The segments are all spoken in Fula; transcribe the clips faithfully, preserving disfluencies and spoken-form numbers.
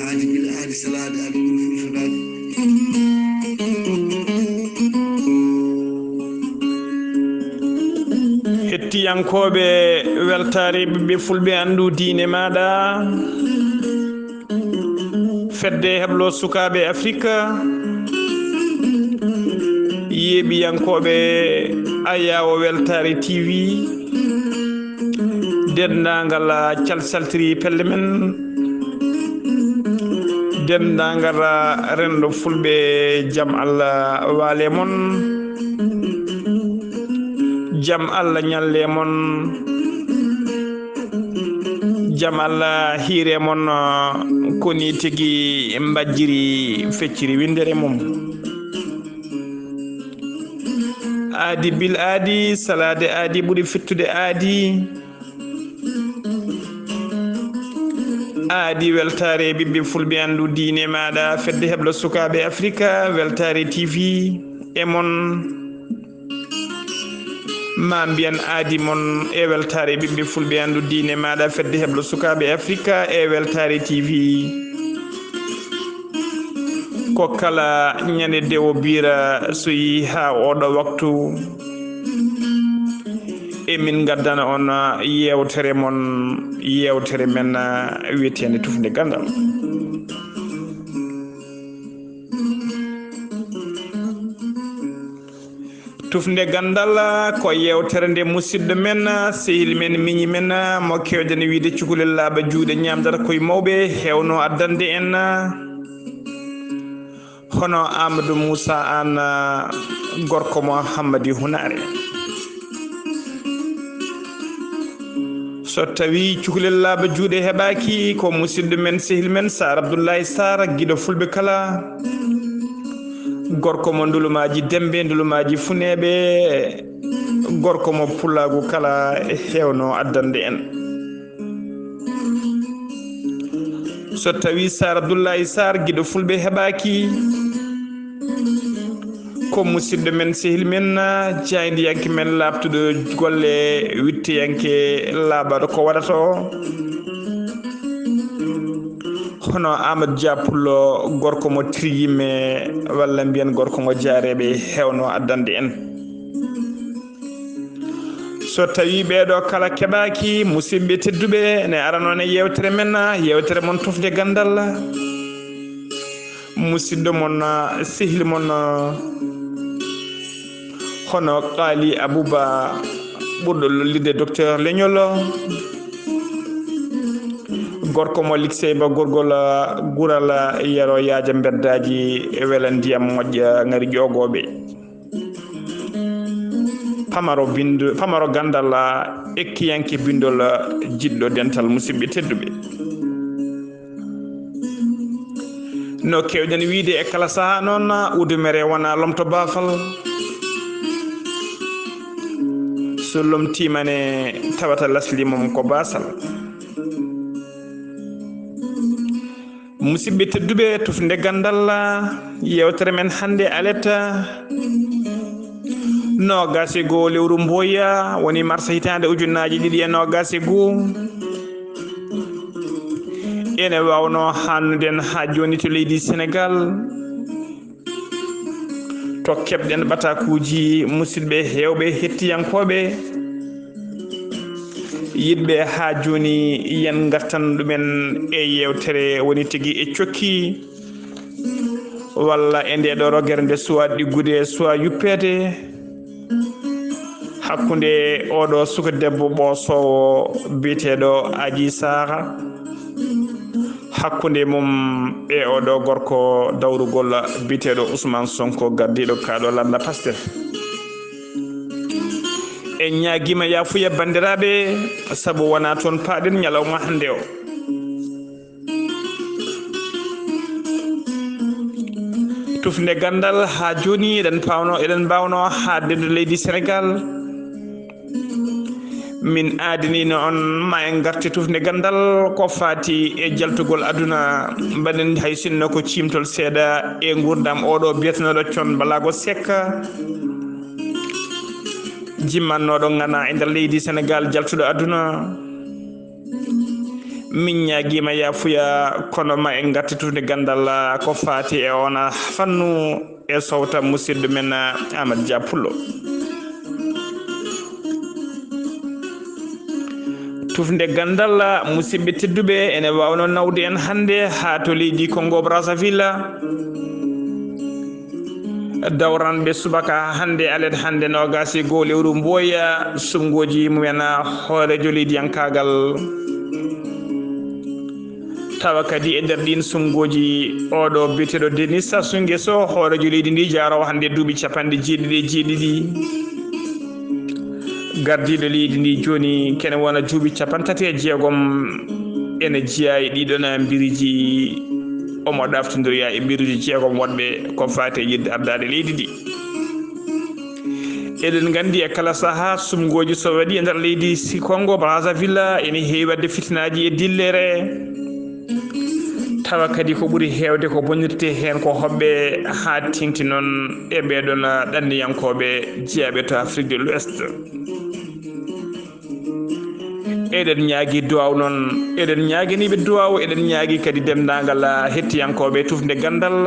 Aadi bil aadi salaade aadi ɓuri fulfulaade. Hettiyankooɓe weltaare ɓiɓɓe fulɓe anndu diine maaɗa. Fedde heblo sukaaɓe Afrika, yeeɓiyankooɓe Ayaawo Weltaare T V, denndaangal calsaltiri pelle men, denndaangal renndo fulɓe, jam Allah waale mon, jam Allah ñalle mon. Jam Allah hiire mon, uh, koni tigi mbajjiri fecciri winndere mum. Aadi bil aadi, salaade aadi ɓuri fittude aadi. Aadi weltaare ɓiɓɓe fulɓe anndu diine maaɗa, fedde heblo sukaaɓe Afrika, weltaare T V e mon. Ma mbiyan aadi mon e weltaare ɓiɓɓe fulɓe anndu diine maaɗa fedde heblo sukaaɓe Afrika e weltaare T V. Ko kala ñande dewo biira so yi haa oɗo waktu, e min ngaddana on yeewtere mon, yeewtere men wiyeteende Tufnde Ganndal. Tufnde Ganndal ko yeewtere nde musidɗo men, sehil men, miñi men, mo keewɗen wiyde cukalel laaɓa juuɗe ñaamdata koye mawɓe, heewno addande en hono Amadou Moussa Anne, gorko mo Hammadi Hunaare. So tawi cukalel laaɓa juuɗe heɓaaki, ko musidɗo men, sehil men, Sar Abdoulaye Sar, giɗo fulɓe kala, gorko mo ndulumaaji Dembe, ndulumaaji Funeeɓe, gorko mo pulaagu kala, heewno addande en. So tawi Sar Abdoulaye Sar, giɗo fulɓe heɓaaki, ko musidɗo men, sehil men, jaayndiyanke men, laaɓtuɗo golle, witteyanke laaɓaɗo ko waɗata o. Hono Amadou Dia Pullo, gorko mo Tiryimme, walla mbiyen gorko mo Jaareeɓe, heewno addande en. So tawi ɓeeɗo kala keɓaaki, musidɓe tedduɓe, ne arano ne yeewtere men, yeewtere mon Tufnde Ganndal. Musidɗo mon, sehil mon, hono Qaali Abuba, ɓurɗo lollirde Docteur Leñol, gorko mo Likseyba, gorgol Gural, Yero Yaaja Mbeddaaji, wela ndiyam moƴƴa ngari ƴoogooɓe. Pamaro bindo, pamaro ganndal, ekkiyanke bindol, jiɗɗo dental, musidɓe tedduɓe. No keewɗen wiyde e kala sahaa noon, udumere wona lomto baafal. So lomtiima ne tawata lasli mum ko baasal. Musidɓe tedduɓe, Tufnde Ganndal, yeewtere men hannde aletta noogaas e goo lewru Mboya, woni mars hitaande ujunnaaje ɗiɗi e noogaas e goo. Ene waawnoo hannuden haa jooni to leydi Senegaal, to keɓɗen ɓatakuuji, musidɓe heewɓe hettiyankooɓe, yiɗɓe haa jooni yen ngartan ɗumen e yeewtere woni tigi e cokki, walla e nde ɗo rogere nde suwaa ɗiggude, suwaa yuppeede. hakkunde oɗo suka debbo ɓoosoowo biyeteeɗo Aji Saara, hakkunde mum e oɗo gorko dawrugol biyeteeɗo Ousmane Sonko, gardiiɗo kaaɗo lannda Pastef. En ñaagiima yaafuya, banndiraaɓe, sabu wonaa toon paaɗen ñalawma hannde o. Tufnde ganndal, haa jooni eɗen paawno, eɗen mbaawno haaɗde to leydi Senegaal. Min aadaniino on, ma en ngarti tufnde ganndal ko faati e jaltugol aduna. Mbaɗen hay sinno ko ciimtol seeɗa e nguurndam oɗo biyetenooɗo Thione Ballago Seck, jimmannooɗo ŋana e nder leydi Senegaal, jaltuɗo aduna. Min ñaagiima yaafuya, kono ma en ngarti tufnde ganndal ko faati e oon fannu e sowta musidɗo men Amadou Dia Pullo. Tufnde ganndal, musidɓe tedduɓe, ene waawno nawde en hannde haa to leydi Congo Brazzaville. Dawranɓe subaka hannde, alet hannde noogaas e goo lewru mboya, suɓngooji mumen hooreejo leydiyankaagal. Tawa kadi e nder ɗiin suɓngooji, oɗo biyeteeɗo Denis Sassou Nguesso, hooreejo leydi ndi, jaaroowo hannde duuɓi capanɗe jeeɗiɗi e jeeɗiɗi. Gardiiɗo leydi ndi jooni, kene wona duuɓi capanɗe tati e jeegom, ene jeyaa e ɗiɗon mbiriiji, omo ɗaftondiriya e mbiriiji jeegom woɗɓe ko faati e yiɗde ardaade leydi ndi. Eɗen nganndi e kala sahaa, suɓngooji so waɗi e nder leydi si Congo Brazzaville, ene heewi waɗde fitinaaji e dillere. Tawa kadi ko ɓuri heewde ko bonnirtee heen ko hoɓɓe, haa teeŋti noon e ɓeeɗoon ɗanniyankooɓe jeyaaɓe to Afrique de l'Ouest. Eɗen ñaagi duwaaw noon, eɗen ñaaganii ɓe duwaaw, eɗen ñaagi kadi denndaangal hettiyankooɓe tufnde ganndal.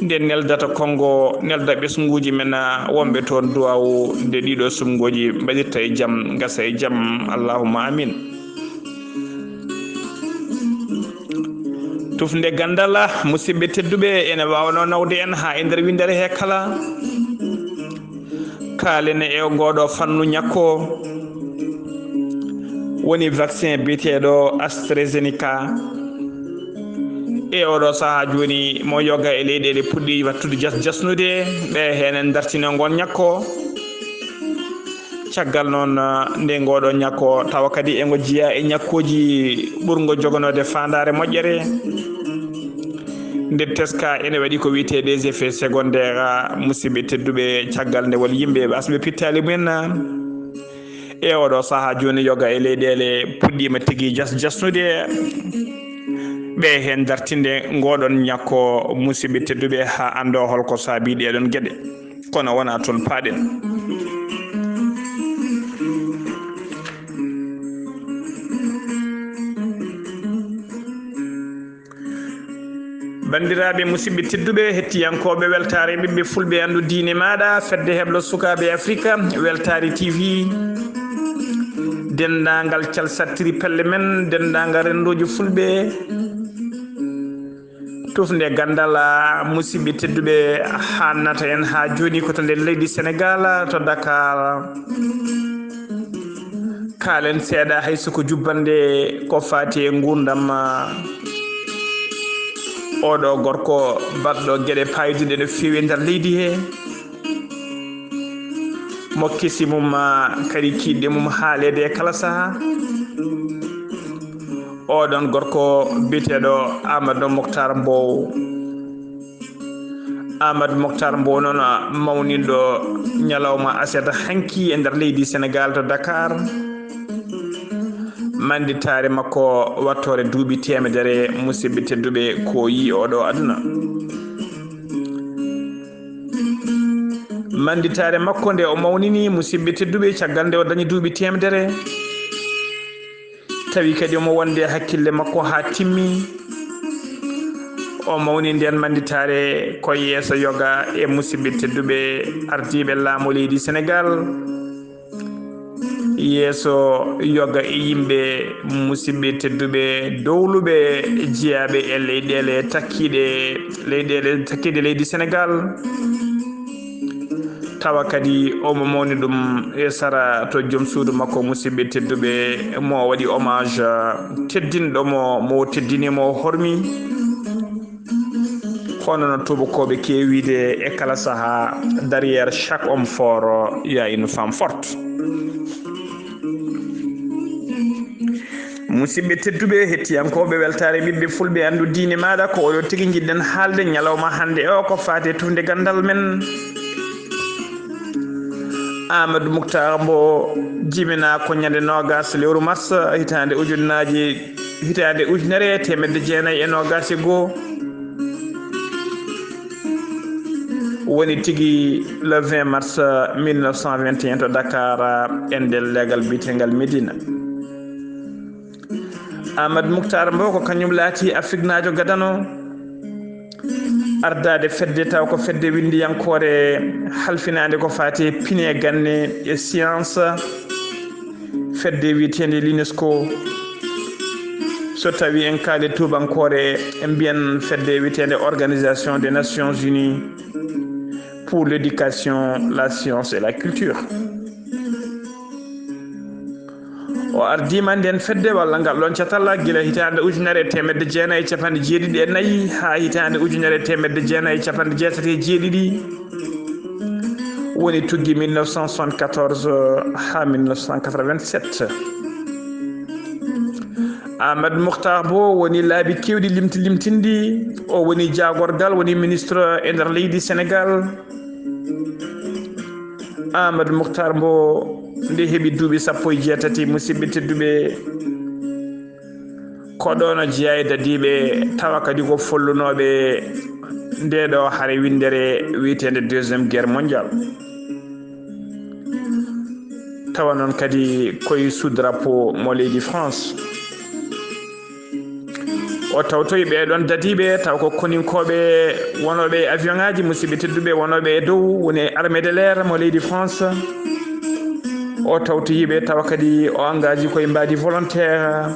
Nde neldata Congo, nelda ɓesnguuji men, ah, wonɓe toon duwaaw, nde ɗiɗo suɓngooji mbaɗirta e jam, ngasa e jam. Allahumma amin. Tufnde ganndal, musidɓe tedduɓe, ene waawno nawde en haa e nder winndere he kala. Kaalen e ngooɗo fannu ñakko, woni vaccin biyeteeɗo AstraZeneca. E oɗo sahaa jooni, mo yoga e leyɗeele puɗɗi wattude jas-, jasnude, ɓe heen en dartino ngoon ñakko. Caggal noon, nde ngoɗo ñakko, tawa kadi e ngo jeyaa e ñakkooji ɓurngo jogonoode faandaare moƴƴere. Nde teska ene waɗi ko wiyetee des effets secondaires, musidɓe tedduɓe, caggal nde won yimɓe ɓe asɓe pittaali mumen. E oɗo sahaa jooni, yoga e leyɗeele puɗɗiima tigi jas-, jasnude. Ɓe heen dartinde ngoɗon ñakko, musidɓe tedduɓe, haa anndoo holko saabii ɗeeɗon geɗe. Kono wonaa toon paaɗen. Banndiraaɓe, musidɓe tedduɓe, hettiyankooɓe weltaare ɓiɓɓe fulɓe, anndu diine maaɗa, fedde heblo sukaaɓe Afrika, Weltaare T V, denndaangal calsattiri pelle men, denndaangal renndooji fulɓe, tufnde ganndal, musidɓe tedduɓe, haannata en haa jooni ko to nder leydi Senegaal, to Dakar. Kaalen seeɗa, hay so ko jubbannde ko faati e nguurndam, oɗo gorko baɗɗo geɗe paayduɗe no feewi e nder leydi he. Mo kesi mum, kadi kiiɗɗe mum haaleede e kala sahaa. Oɗon gorko biyeteeɗo Amadou Moctar Mbow. Amadou Moctar Mbow noon, mawninɗo ñalawma aset hanki e nder leydi Senegaal to Dakar. Mannditaare makko wattoore duuɓi teemedere, musidɓe tedduɓe, ko yii oɗo aduna. Mannditaare makko nde o mawnini, musidɓe tedduɓe, caggal nde o dañi duuɓi teemedere, tawi kadi omo wonde hakkille makko haa timmi. O mawni ndeen mannditaare ko yeeso yoga e musidɓe tedduɓe, ardiiɓe laamu leydi Senegaal, yeeso yoga e yimɓe, musidɓe tedduɓe, dowluɓe, jeyaaɓe e leyɗeele takkiiɗe, leyɗeele takkiiɗe leydi Senegaal. Tawa kadi omo mawni ɗum e sara to joom suudu makko, musidɓe tedduɓe, mo o waɗi hommage teddinɗo mo, mo o teddini, mo o hormi. Kono no tuubakooɓe keewiide e kala sahaa, derrière chaque homme fort, il y a une femme forte. Musidɓe tedduɓe, hettiyankooɓe Weltaare Ɓiɓɓe Fulɓe, Anndu Diine Maaɗa, ko oɗo tigi njiɗɗen haalde ñalawma hannde o, ko faati e tufnde ganndal men. Amadou Moukhtar Mbow jibinaa ko ñande noogas lewru mars hitaande ujunnaaji, hitaande ujunere e teemedde jeenayi e noogas e goo. Woni tigi le vingt mars mille neuf cent vingt et un to Dakar, e nder leegal biyeteegal Medina. Amadou Moukhtar Mbow ko kañum laati Afriknaajo gadano ardaade fedde, taw ko fedde winndiyankoore halfinaande ko faati e pine ganni e science, fedde wiyeteende l'UNESCO. So tawi en kaali tuubankoore, en mbiyan fedde wiyeteende Organisation des Nations Unies pour l'éducation, la science et la culture. O ardiima nden fedde walla ngal ɗon catalla gila hitaande ujunere e teemedde jeenayi e capanɗe jeeɗiɗi e nayi haa hitaande ujunere e teemedde jeenayi e capanɗe jeetati e jeeɗiɗi. Woni tuggi mille neuf cent soixante-quatorze haa mille neuf cent quatre-vingt-sept. Amadou Moukhtar Mbow woni laabi keewɗi limti limtinɗi. O woni jaagorgal, woni ministre e nder leydi Sénégal. Amadou Moukhtar Mbow nde heɓi duuɓi sappo e jeetati, musidɓe tedduɓe, ko ɗoon o jeyaa e dadiiɓe, tawa kadi ko follunooɓe ndee ɗoo hare winndere wiyeteende Deuxième Guerre Mondiale. Tawa noon kadi koye sous drapeau mo leydi France. O tawtoyi ɓee ɗoon dadiiɓe, taw ko koninkooɓe wonooɓe e avion ŋaaji, musidɓe tedduɓe, wonooɓe e dow, woni e armée de l'air mo leydi France. O tawtoyi ɓe, tawa kadi o engagé koye mbaadi volontaire.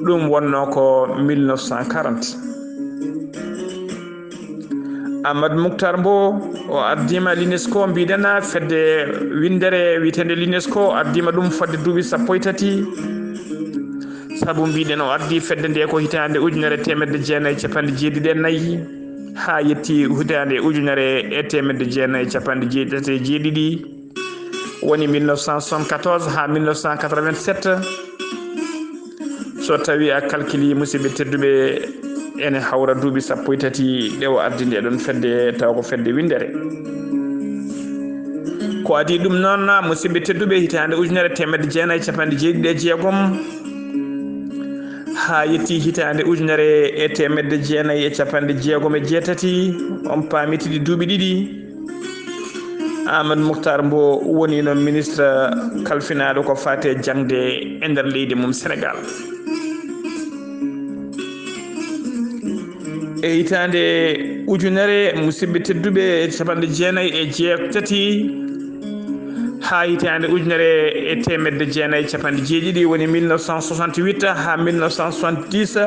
Ɗum wonnoo ko mille neuf cent quarante. Amadou Moukhtar Mbow, o ardiima l'UNESCO, mbiɗen fedde winndere wiyeteende l'UNESCO, o ardiima ɗum fodde duuɓi sappo e tati. Sabu mbiɗen o ardii fedde nde ko hitaande ujunere teemedde jeenayi e capanɗe jeeɗiɗi e nayi, haa yetti hitaande ujunere e teemedde jeenayi e capanɗe jeeɗiɗi e jeeɗiɗi. Woni mille neuf cent soixante-quatorze haa mille neuf cent quatre-vingt-sept. So tawi a calculi, musidɓe tedduɓe, ene hawra duuɓi sappo e tati ɗe o ardi nde ɗon fedde, taw ko fedde winndere. Ko adii ɗum noon, musidɓe tedduɓe, hitaande ujunere teemedde jeenayi e capanɗe jeeɗiɗi e jeegom haa yetti hitaande ujunere e teemedde jeenayi e capanɗe jeegom e jeetati, on paamitidi duuɓi ɗiɗi. Amadou Moukhtar Mbow woni noon ministre kalfinaaɗo ko faati e jaŋde e nder leydi mum Sénégal. E hitaande ujunere, musidɓe tedduɓe, e capanɗe jeenayi e jeetati haa hitaande ujunere e teemedde jeenayi e capanɗe jeeɗiɗi, woni mille neuf cent soixante-huit haa mille neuf cent soixante-dix.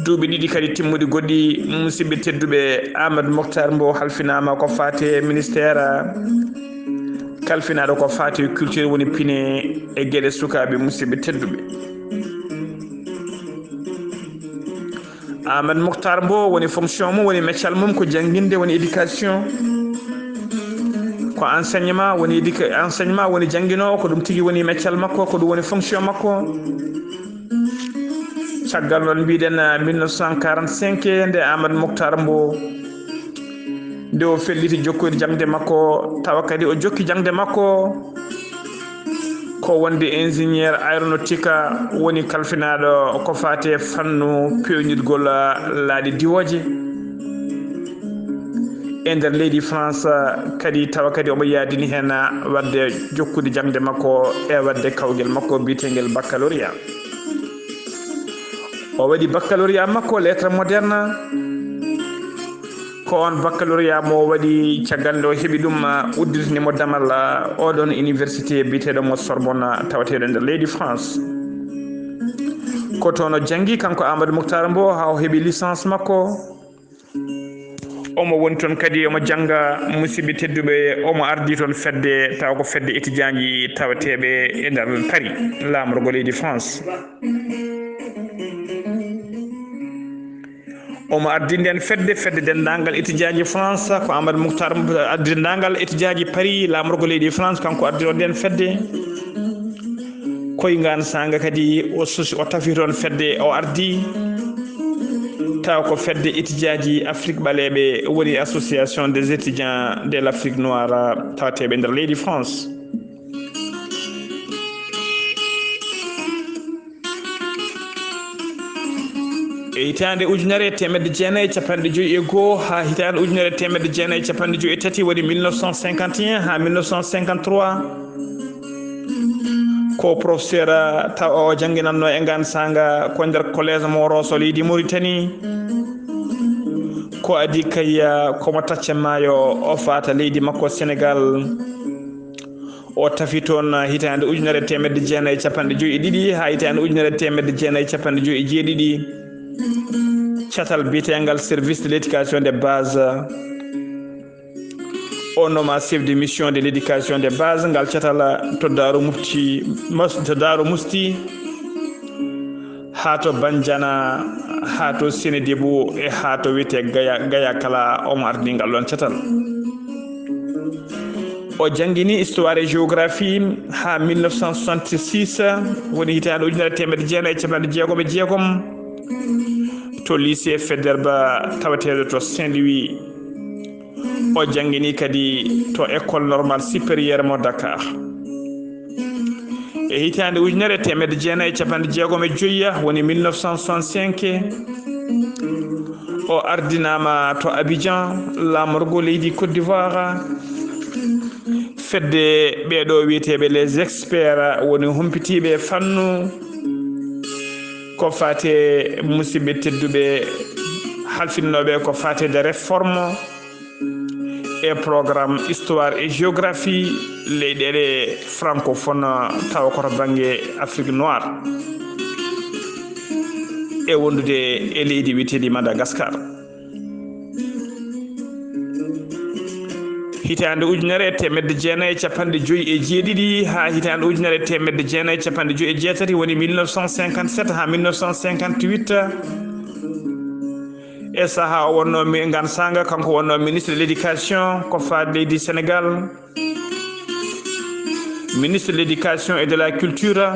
Duuɓi ɗiɗi kadi timmuɗi goɗɗi, musidɓe tedduɓe, Amadou Moukhtar Mbow halfinaama ko faati e ministère kalfinaaɗo ko faati e culture, woni pine e geɗe sukaaɓe, musidɓe tedduɓe. Amadou Moukhtar Mbow woni fonction mum, woni meccal mum ko jannginde, woni éducation. Ko enseignement woni éduca-, enseignement woni jannginoowo, ko ɗum tigi woni meccal makko, ko ɗum woni fonction makko. Caggal noon mbiɗen, ah, mille neuf cent quarante-cinq, nde Amadou Moukhtar Mbow, nde o felliti jokkude jaŋde makko, tawa kadi o jokki jaŋde makko ko wonde ingénieur aéronautique, woni kalfinaaɗo ko faati e fannu peewnirgol laaɗe diwooje. E nder leydi France kadi, tawa kadi omo yaadini heen waɗde jokkude jaŋde makko e waɗde kawgel makko biyeteengel baccalauréat. O waɗi baccalauréat makko lettres modernes. Ko oon baccalauréat mo o waɗi, caggal nde o heɓi ɗum, ah, udditinii mo damal, ah, oɗoon université biyeteeɗo mo Sorbonne, tawateeɗo nder leydi France. Ko toon o janngi, kanko Amadou Moukhtar Mbow, haa o heɓi licence makko. Omo woni toon kadi, omo jannga, musidɓe tedduɓe, omo ardii toon fedde, tawa ko fedde étudiantji tawateeɓe e nder Paris, laamorgo leydi France. Omo ardii ndeen fedde, fedde denndaangal étudiantji France, ko Amadou Mouhtar ardii denndaangal étudiantji Paris, laamorgo leydi France, kanko ardii ndeen fedde. Koy ngaan saanga kadi o sosi, o tafi toon fedde, o ardii. Tawa ko fedde étudiantji Afrique ɓaleeɓe, woni Association des étudiants de l'Afrique noire, tawateeɓe nder leydi France. E hitaande ujunere e teemedde jeenayi e capanɗe joyi e goo haa hitaande ujunere e teemedde jeenayi e capanɗe joyi e tati, woni mille neuf cent cinquante et un haa mille neuf cent cinquante-trois, ko professeur, tawa o jannginatno e ngaan saanga ko nder collège mo Rosso, leydi Mauritanie. Ko adii kay, komo tacca maayo, o faata leydi makko Sénégal. O tafi toon hitaande ujunere e teemedde jeenayi e capanɗe joyi e ɗiɗi haa hitaande ujunere e teemedde jeenayi e capanɗe joyi e jeeɗiɗi. Catal biyeteengal service de l'éducation de base. O nooma chef de mission de l'éducation de base, ngal catal, to Daaru Mufti, Mus-, to Daaru Musti, haa to Banjana, haa to Senedibu e haa to wiyetee Gaya, Gaya kala, omo ardii ngal ɗoon catal. O janngini histoire et géographie haa mille neuf cent soixante-six, woni hitaande ujunere e teemedde jeenayi e capanɗe jeegom e jeegom, to lycée Faidherbe tawateeɗo to Saint-Louis. O janngini kadi to École Normale Supérieure mo Dakar. E hitaande ujunere e teemedde jeenayi e capanɗe jeegom e joyi, woni mille neuf cent soixante-cinq, o ardinaama to Abidjan, laamorgo leydi Côte d'Ivoire. Fedde ɓeeɗo wiyeteeɓe les experts, woni humpitiiɓe e fannu, ko faati e, musidɓe tedduɓe, halfinnooɓe ko faati e réforme e programme histoire et géographie leyɗeele francophone, tawa ko to bannge Afrique noire, e wondude e leydi wiyeteendi Madagascar. Hitaande ujunere e teemedde jeenayi e capanɗe joyi e jeeɗiɗi haa hitaande ujunere e teemedde jeenayi e capanɗe joyi e jeetati, woni mille neuf cent cinquante-sept haa mille neuf cent cinquante-huit, e sahaa o wonnoo mi-, ngaan saanga, kanko wonnoo ministre de l'éducation, ko faati leydi Sénégal, ministre de l'éducation et de la culture.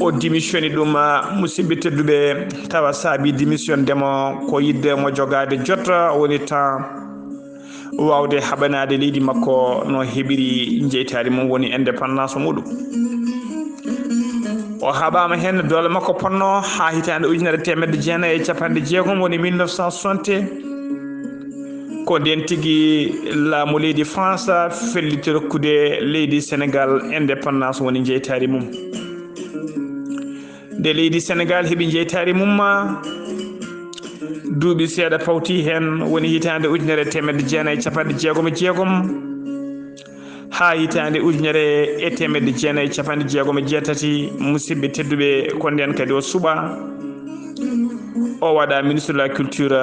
O démissioni ɗum, musidɓe tedduɓe, tawa saabi démission ndemo ko yiɗde mo jogaade jot, woni temps, waawde haɓanaade leydi makko no heɓiri jeytaari mum, woni indépendance muɗum. O haɓaama heen doole makko potnoo haa hitaande ujunere e teemedde jeenayi e capanɗe jeegom, woni mille neuf cent soixante. Ko ndeen tigi laamu leydi France felliti rokkude leydi Sénégal indépendance, woni jeytaari mum. Nde leydi Sénégal heɓi jeytaari mum, duuɓi seeɗa pawti heen, woni hitaande ujunere e teemedde jeenayi e capanɗe jeegom e jeegom haa hitaande ujunere e teemedde jeenayi e capanɗe jeegom e jeetati, musidɓe tedduɓe, ko ndeen kadi o suɓaa, o waɗa ministre de la culture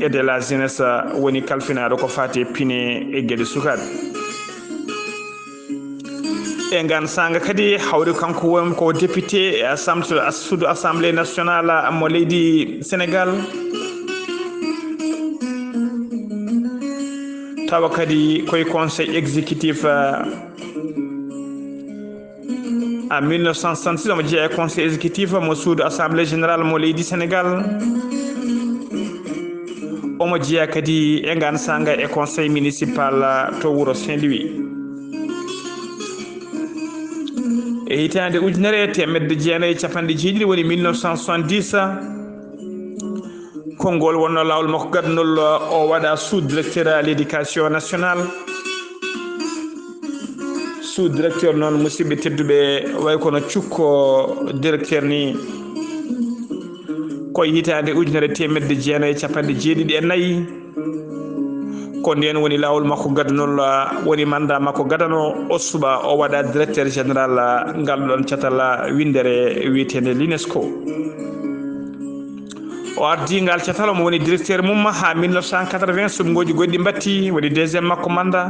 et de la jeunesse, woni kalfinaaɗo ko faati e pine e geɗe sukaaɓe. E ngaan saanga kadi hawri kanko woni ko député e assemblée, suudu Assemblée nationale mo leydi Sénégal. Tawa kadi koye conseil exécutif, euh, en mille neuf cent soixante-six, omo jeyaa e conseil exécutif mo suudu Assemblée générale mo leydi Sénégal. Omo jeyaa kadi e ngaan saanga e conseil municipal, euh, to wuro Saint-Louis. E hitaande ujunere e teemedde jeenayi e capanɗe jeeɗiɗi, woni mille neuf cent soixante-dix, konngol wonnoo laawol makko gaddanol, o waɗa sous-directeur à l'éducation nationale. Sous-directeur noon, musidɓe tedduɓe, way kono cukko directeur ni. Ko e hitaande ujunere e teemedde jeenayi e capanɗe jeeɗiɗi e nayi. Ko ndeen woni laawol makko gaddanol, woni mandat makko gadano, o suɓa, o waɗa directeur général ngal ɗoon catal winndere wiyeteende l'UNESCO. O ardi ngal catal, omo woni directeur mum haa mille neuf cent quatre-vingts, suɓngooji goɗɗi mbatti, woni deuxième makko mandat.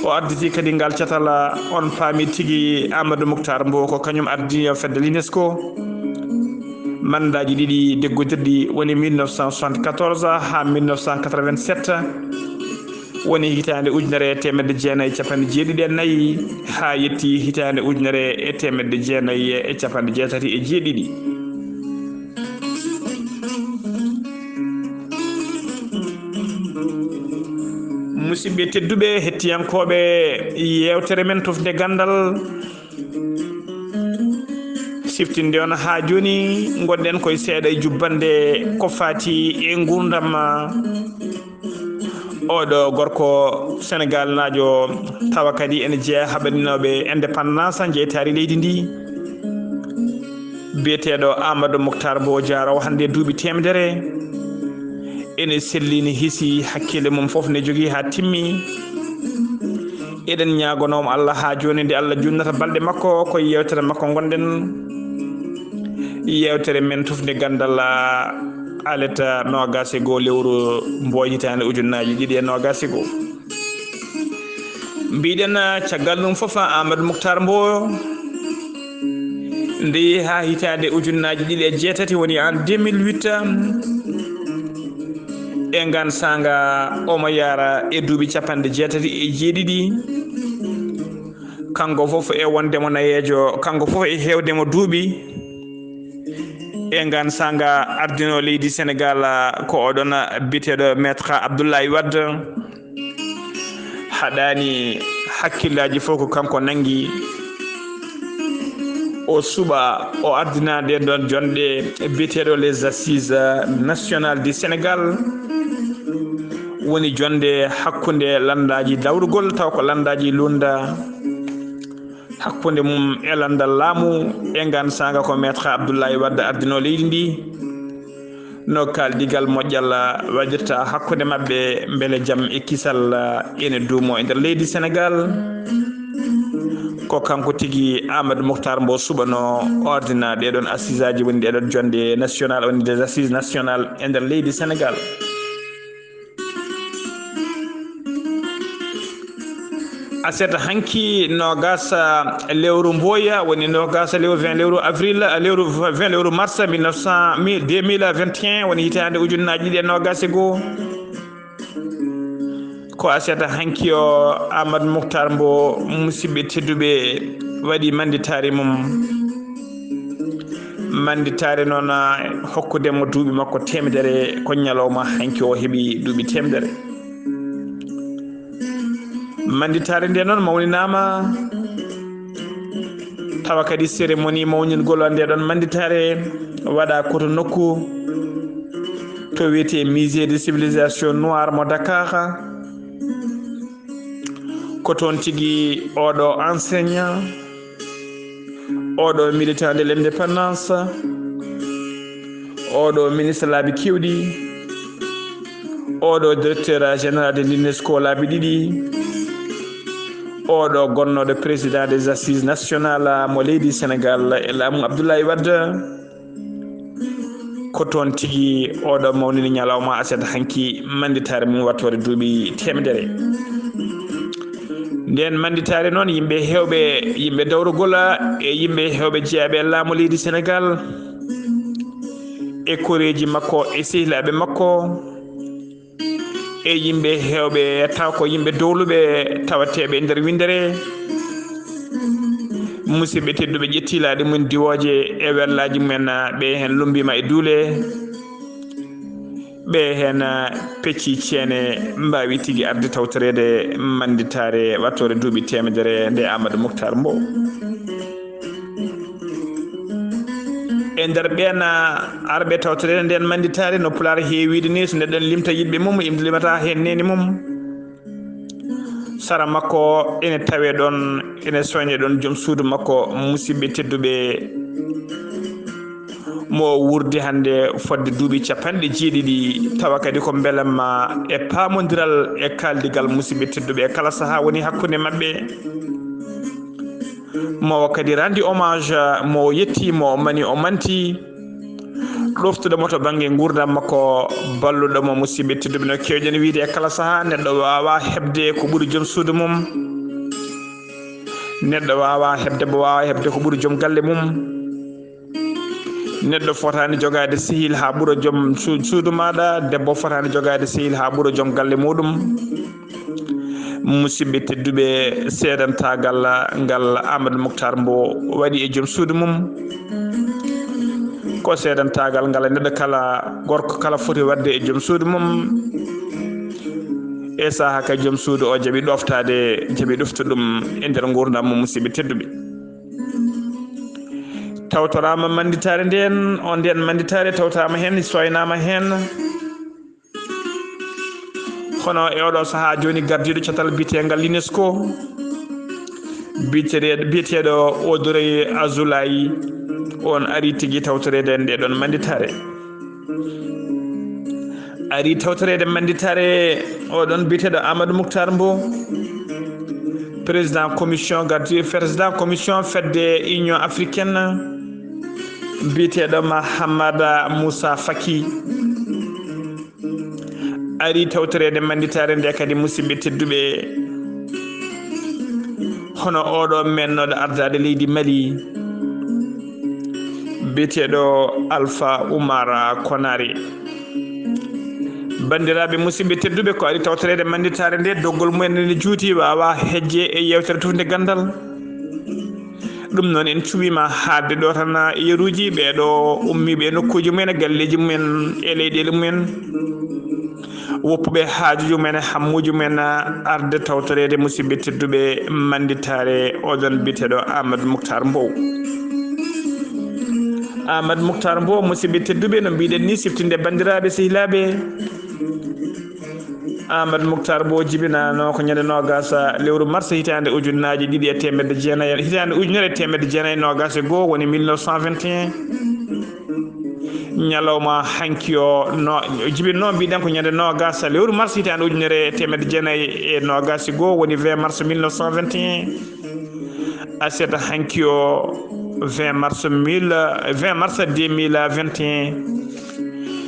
O arditi kadi ngal catal, on paami tigi Amadou Moctar Mbow ko kañum ardi fedde l'UNESCO. Mandaaji ɗiɗi deggodirɗi woni mille neuf cent soixante-quatorze haa mille neuf cent quatre-vingt-sept. Woni hitaande ujunere e teemedde jeenayi e capanɗe jeeɗiɗi e nayi haa yetti hitaande ujunere e teemedde jeenayi e capanɗe jeetati e jeeɗiɗi. Musidɓe tedduɓe, hettiyankooɓe yeewtere men Tufnde Ganndal, siftinde on haa jooni, ngonɗen koye seeɗa e jubbande ko faati e nguurndam oɗo gorko Senegaalnaajo, tawa kadi ene jeyaa haɓaninooɓe indépendance, jeytaari leydi ndi, biyeteeɗo Amadou Moctar Mbow Diarra, o hannde duuɓi teemedere. Ene selli, ne hiisi, hakkille mum fof ne jogii haa timmi. Eɗen ñaagonoo mo Allah haa jooni, nde Allah junnata balɗe makko, ko yeewtere makko ngonɗen. Yeewtere men Tufnde Ganndal, alet noogaas e goo lewru Mbooy hitaande ujunnaaji ɗiɗi e noogaas e goo. Mbiɗen, caggal ɗum fof, Amadou Moctar Mbow nde yehi haa hitaande ujunnaaji ɗiɗi e jeetati, woni en deux mille huit. E ngaan saanga, omo yaara e duuɓi capanɗe jeetati e jeeɗiɗi. Kanko fof e wonde mo nayeejo, kanko fof e heewde mo duuɓi. E ngaan saanga ardinoo leydi Senegaal ko oɗon biyeteeɗo Maître Abdoulaye Wade. Haɗaani hakkillaaji fof ko kanko nanngi. O suɓa, o ardina ɗeen ɗoon jonɗe biyeteeɗo les Assises Nationales du Sénégal. Woni jonde hakkunde lanndaaji dawrugol, taw ko lanndaaji lunnda, hakkunde mum e lanndal laamu. E ngaan saanga ko Maître Abdoulaye Wade ardinoo leydi ndi. No kaaldigal moƴƴal waɗirta hakkunde maɓɓe, mbele jam e kisal ene duumo e nder leydi Senegaal. Ko kanko tigi Amadou Moctar Mbow suɓanoo, ardina ɗee ɗoon assisaaji, woni ɗee ɗoon jonde national, woni des assises nationales e nder leydi Senegaal. Aset hanki noogaas lewru Mbooya, woni noogaas lewru vingt lewru avril, lewru vingt lewru mars mille neuf cent, mi-, deux mille vingt et un, woni hitaande ujunnaaji ɗiɗi e noogaas e goo. Ko aset hanki o Amadou Moctar Mbow, musidɓe tedduɓe, waɗi mannditaare mum. Mannditaare noon, hokkude mo duuɓi makko teemedere, ko ñalawma hanki o heɓi duuɓi teemedere. Mannditaare nde noon mawninaama, tawa kadi cérémonie mawningol nde ɗoon mannditaare waɗa ko to nokku to wiyetee Musée de Civilisation Noire mo Dakar. Ko toon tigi oɗo enseignant, oɗo militant de l'indépendance, oɗo ministre laabi keewɗi, oɗo directeur général de l'UNESCO laabi ɗiɗi, oɗo gonnooɗo président des assises nationales mo leydi Sénégal e laamu Abdoulaye Wade. Ko toon tigi oɗo mawnini ñalawma aset hanki mannditaare mum wattoore duuɓi teemedere. Ndeen mannditaare noon, yimɓe heewɓe, yimɓe dawrugol e yimɓe heewɓe jeyaaɓe e laamu leydi Senegaal, e koreeji makko e sehilaaɓe makko, e yimɓe heewɓe taw ko yimɓe dowluɓe tawateeɓe e nder winndere. Musidɓe tedduɓe, ƴetti laaɗe mum diwooje e wellaaji mumen, ɓe heen lummbiima e duule, ɓe heen pecci ceene, mbaawi tigi arde tawtoreede mannditaare wattoore duuɓi teemedere nde Amadou Moctar Mbow. E nder ɓeen arɓe tawtoreede ndeen mannditaare, no Pulaar heewiide ni, so neɗɗo ene limta yiɗɓe mum, imo limata heen neene mum. Sara makko ene tawee ɗoon, ene soñee ɗoon joom suudu makko, musidɓe tedduɓe, mo wuurdi hannde fodde duuɓi capanɗe jeeɗiɗi, tawa kadi ko mbelamma e paamondiral e kaaldigal musidɓe tedduɓe e kala sahaa woni hakkunde maɓɓe. Mo kadi randi hommage, mo yetti, mo mani, o manti. ɗoftuɗo mo to bannge nguurndam makko, balluɗo mo. Musidɓe tedduɓe, no keewɗen wiyde e kala sahaa, neɗɗo waawaa heɓde ko ɓuri joom suudu mum. Neɗɗo waawaa heɓde, mo waawaa heɓde ko ɓuri joom galle mum. Neɗɗo fotaani jogaade sehil haa ɓura joom su-, suudu maaɗa, debbo fotaani jogaade sehil haa ɓura joom galle muuɗum. Musidɓe tedduɓe, seedantaagal ngal Amadou Moctar Mbow waɗi e joom suudu mum, ko seedantaagal ngal neɗɗo kala, gorko kala foti waɗde e joom suudu mum. E sahaa ka joom suudu o jaɓi ɗoftaade, jaɓi ɗoftude ɗum e nder nguurndam mum, musidɓe tedduɓe. Tawtoraama mannditaare ndeen, o ndeen mannditaare tawtaama heen, soynaama heen. Hono e oɗo sahaa jooni, gardiiɗo catal biyeteengal l'UNESCO, biyeteeɗo, biyeteeɗo Odorey Azoulay, on ari tigi tawtoreede nde ɗon mannditaare. Ari tawtoreede mannditaare oɗon biyeteeɗo Amadou Moctar Mbow, président commission gardi-, président commission fedde Union africaine, biyeteeɗo Mahamada Moussa Faki. Ari tawtoreede mannditaare nde kadi, musidɓe tedduɓe, hono oɗo meɗɗo ardaade leydi Mali, biyeteeɗo Alpha Oumar Konaré. Banndiraaɓe, musidɓe tedduɓe, ko ari tawtoreede mannditaare nde, doggol mumen ene juuti, waawaa hejje e yeewtere Tufnde Ganndal. Ɗum noon, en cuɓiima haaɗde ɗo tan e yeruuji ɓee ɗo ummiiɓe e nokkuuji mumen, e galleeji mumen, e leyɗeele mumen, woppuɓe haajuuji mumen e hammuuji mumen, arde tawtoreede, musidɓe tedduɓe, mannditaare oɗon biyeteeɗo Amadou Moctar Mbow. Amadou Moctar Mbow, musidɓe tedduɓe, no mbiɗen ni, siftinde banndiraaɓe, sehilaaɓe, Amadou Moctar Mbow jibinaano ko ñande noogaas lewru mars hitaande ujunnaaji ɗiɗi e teemedde jeenayi, hitaande ujunere e teemedde jeenayi e noogaas e goo, woni mille neuf cent vingt et un. Ñalawma hanki o no jibinno, mbiɗen ko ñande noogaas lewru mars hitaande ujunere e teemedde jeenayi e noogaas e goo, woni vingt mars mille neuf cent vingt et un. Aset hanki o, vingt mars mille, vingt mars deux mille vingt et un,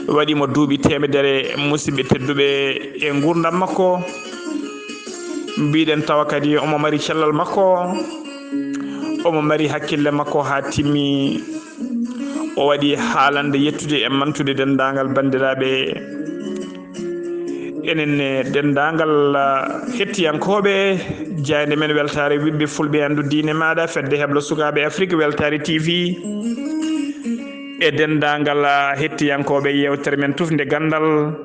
waɗi mo duuɓi teemedere, musidɓe tedduɓe, e nguurndam makko. Mbiɗen tawa kadi omo mari cellal makko, omo mari hakkille makko haa timmi. O waɗi haalande, yettude e mantude denndaangal banndiraaɓe. Enen ne denndaangal, ah, hettiyankooɓe jaaynde men weltaare ɓiɓɓe fulɓe, anndu diine maaɗa, fedde heblo sukaaɓe Afrik, Weltaare T V, e denndaangal, ah, hettiyankooɓe yeewtere men Tufnde Ganndal.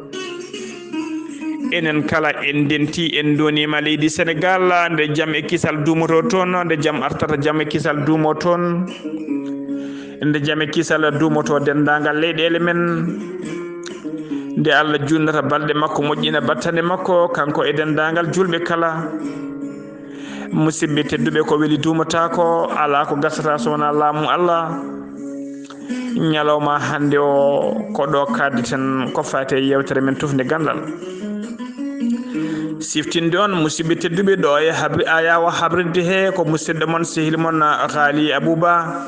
Enen kala en ndenti, en ndoniima leydi Senegaal, nde jam e kisal duumotoo toon, nde jam artata, jam e kisal duumoo toon. Nde jam e kisal duumotoo denndaangal leyɗeele men, nde Allah juutnata balɗe makko, moƴƴina battane makko, kanko e denndaangal juulɓe kala. Musidɓe tedduɓe, ko weli duumotaako, alaa ko gasata so wonaa laamu Allah. Ñalawma hannde o, ko ɗo kaaddeten ko faati e yeewtere men Tufnde Ganndal. Siftinde on, musidɓe tedduɓe, ɗo e habri-, a yaawa habrinde he ko musidɗo mon, sehil mon, Haali Abouba.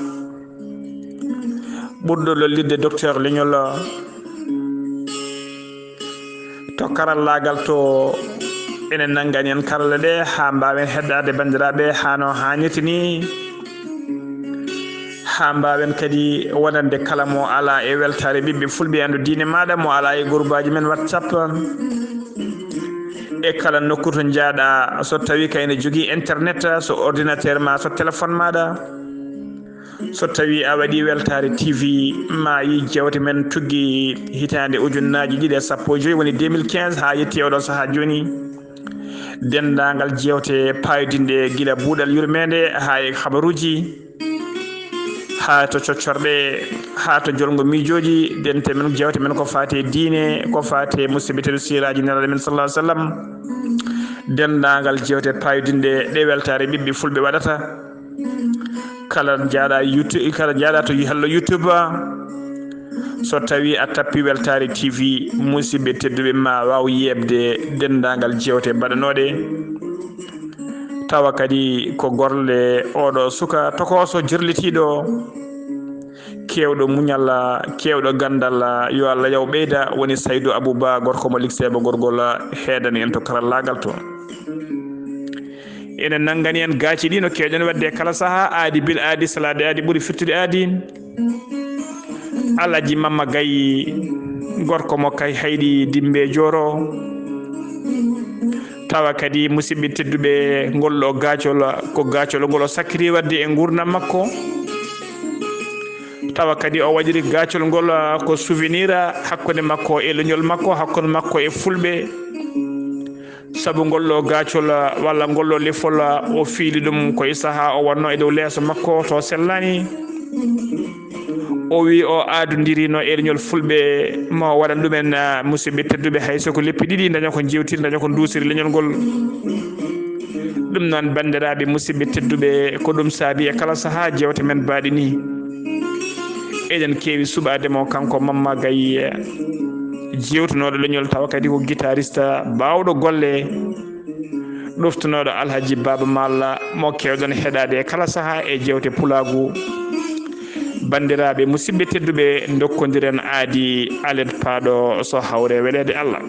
Ɓurɗo lollirde Docteur Leñol to karallaagal to, ene nanngani en karalla ɗe haa mbaawen heɗɗaade banndiraaɓe haa no haanirta ni, haa mbaawen kadi wonande kala mo alaa e weltaare ɓiɓɓe fulɓe, anndu diine maaɗa, mo alaa e gurbaaji men WhatsApp, e kala nokku to njaaɗa, so tawii kayne jogii internet, so ordinateur ma, so téléphone maaɗa. So tawii a waɗii Weltaare T V, ma yii jewte men tuggi hitaande ujunnaaji ɗiɗi e sappo e joy, woni deux mille quinze, haa yetti oɗo sahaa jooni. Denndaangal jewte paayodinɗe gila buuɗal yurmeende haa e habaruuji, haa to coccorɗe, haa to jolngo miijooji, dente men, jewte men ko faati e diine, ko faati e musidɓe tedduɓe, siiraaji Nelaaɗo men sallallahu alaihi wasallam. Denndaangal jewte paayodinɗe ɗe Weltaare ɓiɓɓe fulɓe waɗata. Kala njaaɗa YouTube, kala njaaɗa to hello YouTube, so tawii a tappi Weltaare T V, musidɓe tedduɓe, ma waaw yeeɓde denndaangal jewte baɗanooɗe. Tawa kadi ko golle oɗo suka tokooso jirlitiiɗo, keewɗo muñal, keewɗo ganndal, yo Allah yaw ɓeyda, woni Saydu Abou Ba, gorko mo Likseeba gorgol, heedani en to karallaagal to. Enen nanngani en gaaci ɗi no keewɗen waɗde e kala sahaa, aadi bil aadi, salaade aadi ɓuri firtude aadi. Alhaji Mamma Gaye, gorko mo Kay Hayɗi Dimbe Jooro. Tawa kadi, musidɓe tedduɓe, ngol ɗo gaacol, ko gaacol ngol o sakkiri waɗde e nguurndam makko. Tawa kadi, o waɗiri gaacol ngol ko souvenir hakkunde makko e leñol makko, hakkunde makko e Fulɓe. Sabu ngol ɗo gaacol, walla ngol ɗo lefol, o fiili ɗum ko e sahaa o wonno e dow leeso makko to sellaani. O wi o aadondirino e leñol Fulɓe, mo waɗan ɗumen, ah, musidɓe tedduɓe, hay so ko leppi ɗiɗi, daña ko jewtiri, daña ko duusiri leñol ngol. Ɗum noon, banndiraaɓe musidɓe tedduɓe, ko ɗum saabi e kala sahaa jeewte men baaɗe ni. Eɗen keewi suɓaade mo, kanko Mamma Gaye, jeewtunooɗo leñol, tawa kadi ko guitariste baawɗo golle, ɗoftunooɗo Alhaji Baaba Maal, mo keewɗon heɗaade e kala sahaa e jeewte pulaagu. Banndiraaɓe musidɓe tedduɓe, ndokkondiren aadi alet paaɗo so hawre weleede Allah.